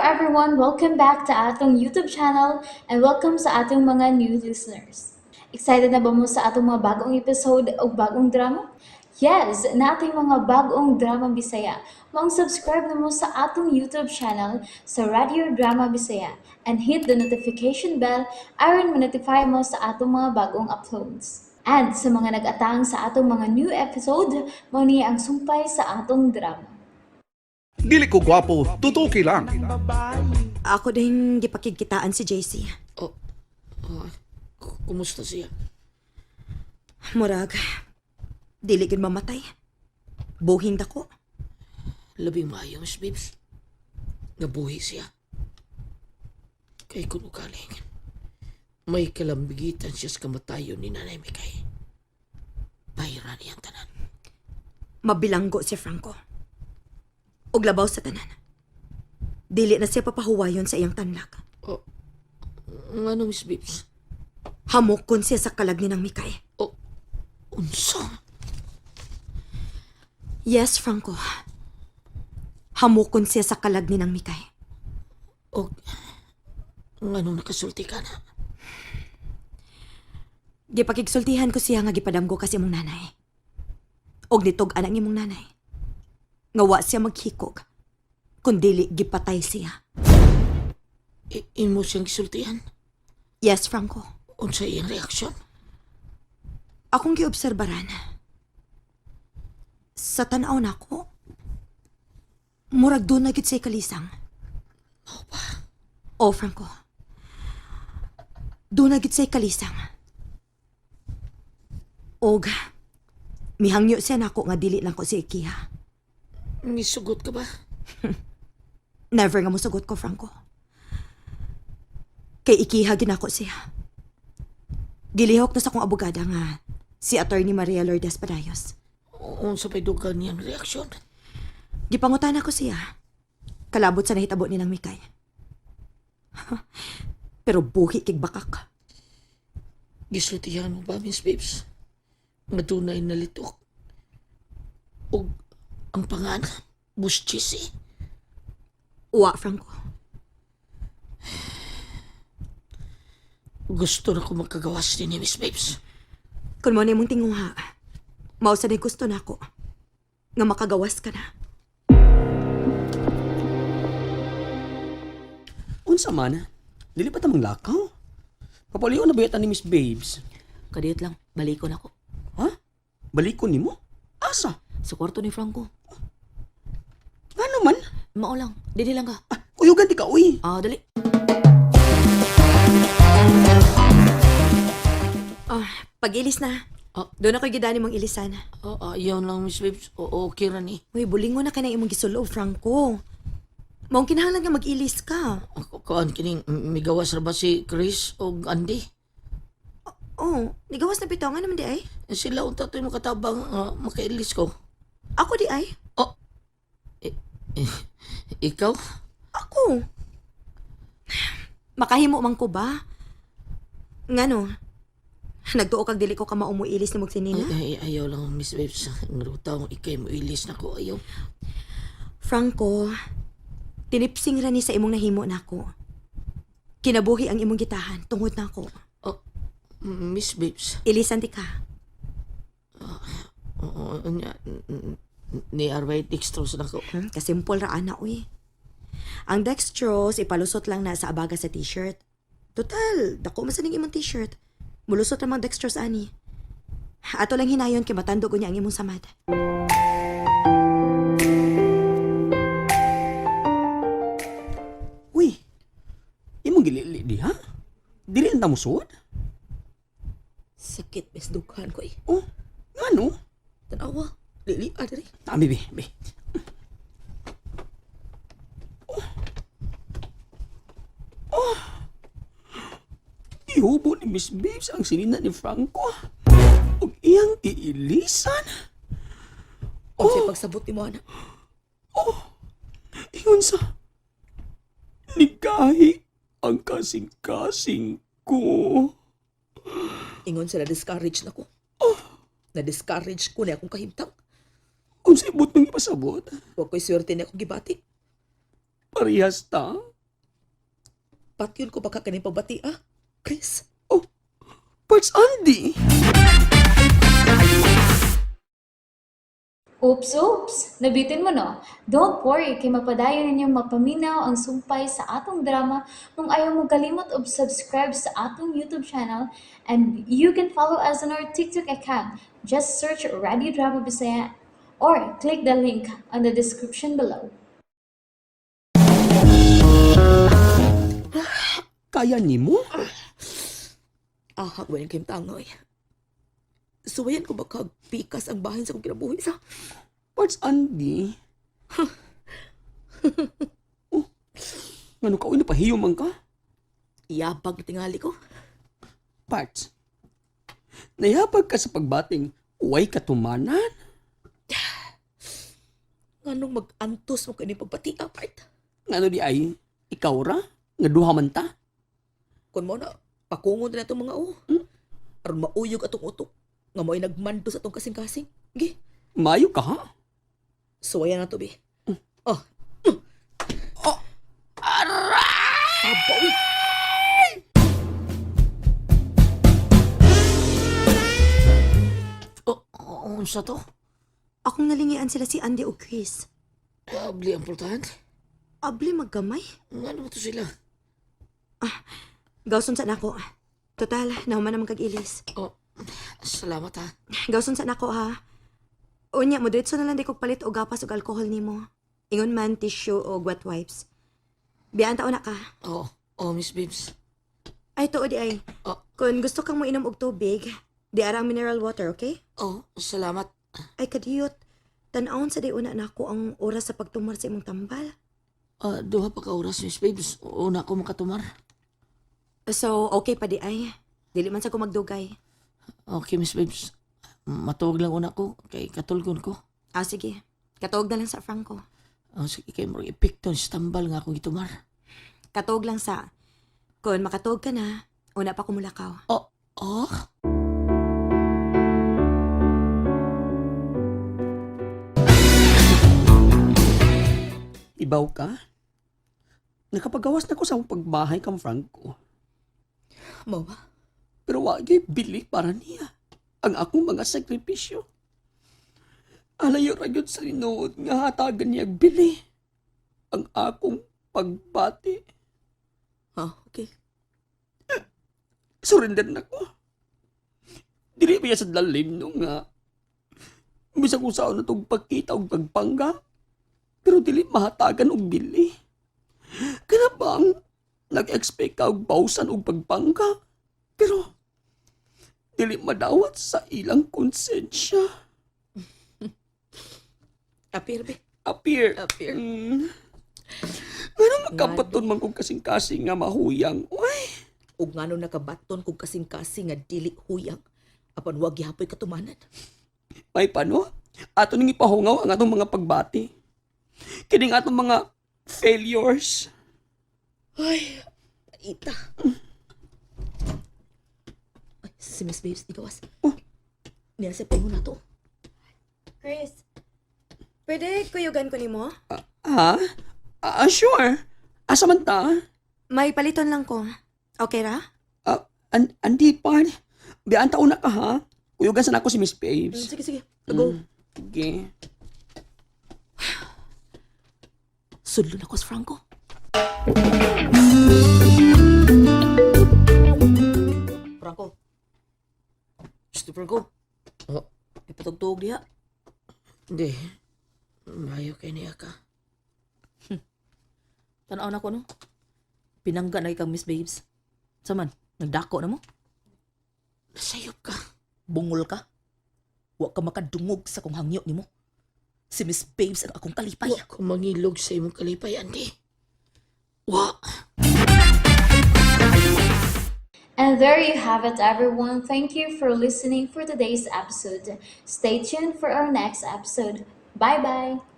everyone! Welcome back to atong YouTube channel and welcome sa atong mga new listeners. Excited na ba mo sa atong mga bagong episode o bagong drama? Yes, nating mga bagong drama Bisaya. Maong subscribe na mo sa atong YouTube channel sa Radio Drama Bisaya and hit the notification bell aron ma-notify mo sa atong mga bagong uploads. And sa mga nag-atang sa atong mga new episode, mao ni ang sumpay sa atong drama. Dili ko gwapo, tutuki lang. Ako din gipakigkitaan si JC. Oh, oh, kumusta siya? Murag, dili gid mamatay. Buhing dako. Labing maayo, Miss Babes. Nabuhi siya. Kay kung ugaling, may kalambigitan siya sa kamatayon ni Nanay Mikay. Bayra niyang tanan. Mabilanggo si Franco. Og labaw sa tanan. Dili na siya papahuwayon sa iyang tanlak. Oh, ngano, Miss Babes? Hamokon siya sa kalag ni nang Mikay. Oh, unsa? Yes, Franco. Hamukon siya sa kalag ni nang Mikay. O, ngano nakasulti ka na? Gipakigsultihan ko siya nga gipadamgo kasi imong nanay. Og nitug-an ang imong nanay. Nga wa siya maghikog. Kundili gipatay siya. Imo siyang gisultihan? Yes, Franco. Unsa iyang reaksyon? Akong giobserbaran. Sa tanaw nako, murag doon na gid say kalisang. Mao ba? Oh, Franco. Doon na gid say kalisang. Og, mihangyo siya nako nga dili lang ko si Ikiha. Misugot ka ba? Never nga mosugot ko, Franco. Kay ikiha ginako siya. Gilihok na sa akong abogada nga si Attorney Maria Lourdes Padayos. Unsa pa'y dugang niyang reaksyon? Gipangutana ko siya. Kalabot sa nahitabo nilang Mikay. Pero buhi kig bakak. Gisultihan mo ba, Miss Babes? Nga dunay nalitok. Og ang pangan, Bush Cheesy. Uwa, Franco. Gusto na ko magkagawas ni Miss Babes. Kung mo na imong tinguha, mao sa gusto nako nga makagawas ka na. Unsa man? Dili pa tamang lakaw? Papaliw na ba ni Miss Babes? Kadiyot lang, balikon ako. Ha? Balikon nimo? Asa? Sa kwarto ni Franco. Ngano man? Mao lang, dili lang ka. Ah, kuyugan di ka uy. Ah, dali. Ah, pag-ilis na. Ah. Doon ako'y gidani mong ilisan. Oh, ayaw lang, Miss Babes. O, okay ra ni. Uy, bulingon na ka ng imong gisulob, Franco. Maong kinahanglan nga mag-ilis ka. Ako, kuan kining migawas ra ba si Chris o Andy? Oh, nigawas na bitaw nga naman di ay. Sila unta to'y makatabang makailis ko. Ako di ay. Oh, eh, ikaw? Ako. Makahimo man ko ba? Ngano? Nagtuo kag dili ko ka maumuilis ni mong sinina? Ay, ay, ayaw lang, Miss Babes. Ang rutaw, ikay mo ilis na ko. Ayaw. Franco, tinipsing ra ni sa imong nahimo nako. Kinabuhi ang imong gitahan tungod nako. Oh, Miss Babes. Ilisan ti ka. Oo, nya, ni Arvay dextrose na ko. Kasimpol ra ana uy. Ang dextrose ipalusot lang na sa abaga sa t-shirt. Total, dako man sa ning imong t-shirt. Mulusot ra mang dextrose ani. Ato lang hinayon kay matando ko niya ang imong samad. Uy. Imong gilili di ha? Dili ang tamusod? Sakit bes dughan ko eh. Oh, ngano? Tanawa, dili ah diri. Tami be, be. Oh. Oh. Ihubo ni Miss Babes ang sinina ni Franco. Ug iyang iilisan. Oh. Pagsabot ni mo ana. Ingon sa nikahi ang kasing-kasing ko. Ingon sila discourage na ko. Na-discourage ko na akong kahimtang. Kung sa ibot ng ipasabot, Wa ko'y swerte na akong gibati. parehas ta. Patyon ko baka kaning pagbati ah. Chris, Oh, Parts Andy! Oops, oops! Nabitin mo no? Don't worry, kay mapadayon ninyong mapaminaw ang sumpay sa atong drama kung ayaw mo kalimot og subscribe sa atong YouTube channel, and you can follow us on our TikTok account. Just search Radio Drama Bisaya or click the link on the description below. Kaya nimo? Ahag wayan kayong tangoy. Suwayan ko baka pikas ang bahin sa kong kinabuhi sa. Parts Andy. Oh, ngano ka, uy, napahiyo man ka? Iyabag na tingali ko. Parts. Nayabag ka sa pagbating, uway katumanan. Nganong mag-antos mo kaning pagbati ah, part. Ngano di ay, ikaw ra? Nga duha man ta? Kun mo na, pakungon na itong mga o. Aron mauyog atong utok. Nga mo'y nagmando sa atong kasing-kasing. Gi, Mayo ka ha? suwayan na to, bi. Oh. Oh, Aray! Sabaw, eh. Oh, oh, unsa to? Akong nalingian sila si Andy o Chris. Abli ang pultahan. Abli maggamay. Ngano to sila? Gawson sa nako. Total, nahuman naman kag ilis. Oh, salamat ha. Gawson sa nako ha. Unya, mo diretso na lang di kog palit og gapas og alcohol nimo. Ingon man tissue o wet wipes. Biyaan taon na ka. Oh, oh, Miss Babes. Ay, tuod di ay. Oh. Kung gusto kang moinom og tubig, di ara ang mineral water, okay? Oh, salamat. Ay, kadiyot. Tan-awon sa di una nako ang oras sa pagtumar sa imong tambal. Ah, duha pa ka oras, Miss Babes. Una ko makatumar. So, okay pa di ay. Dili man sa ko magdugay. Okay, Miss Babes. Matuwag lang una ko kay katulgon ko. Ah, sige. Katuog na lang sa Franco. Oh, sige kay murag epekto sa tambal nga akong gitumar. Katuog lang sa. Kung makatuog ka na, una pa kumulakaw. Oh, oh. Ibaw ka? Nakapagawas na ko sa akong pagbahay kang Franco. Mao ba? Pero wagay bili para niya ang akong mga sakripisyo. Alayo ra gyud sa tinuod nga hatagan niya og bili ang akong pagbati. Ah, okay. Surrender na ko. Dili pa sa lalim no nga. Bisag kung saan na itong pagkita og pagpangga. Pero dili mahatagan og bili. Kana bang nag-expect ka og bawsan og pagpangga? Pero dili madawat sa ilang konsensya. Apir, bi. Appear. Appear. Ngano magkapaton man kog kasing-kasing nga mahuyang. Uy, Ug ngano nakabaton kog kasing-kasing nga dili huyang. Apan wag gihapoy katumanan. May pano? Ato ning ipahungaw ang atong mga pagbati. Kining atong mga failures. Ay, ita. Ay, si Miss Babes, ikawas. Oh. Niya sa paingon na to. Chris, pwede kuyugan ko nimo? Ha? Ah, sure. Asa man ta? May paliton lang ko. Okay ra? Ah, andi pa. Biyaan ta una ka ha. Kuyugan sana ako si Miss Babes. Sige, sige. Go. Sige. Sudlo na ko sa Franco. Franco. Gusto Franco. Oh. Ipatugtog diha. Hindi. Mayo kay niya ka. Tanaw na ko no. Pinangga na kang Miss Babes. Saman, nagdako na mo. Nasayop ka. Bungol ka. Wa ka makadungog sa kong hangyo nimo. Si Miss Babes ang akong kalipay. Wa ko mangilog sa imong kalipay, Andy. Wa. And there you have it, everyone. Thank you for listening for today's episode. Stay tuned for our next episode. Bye bye.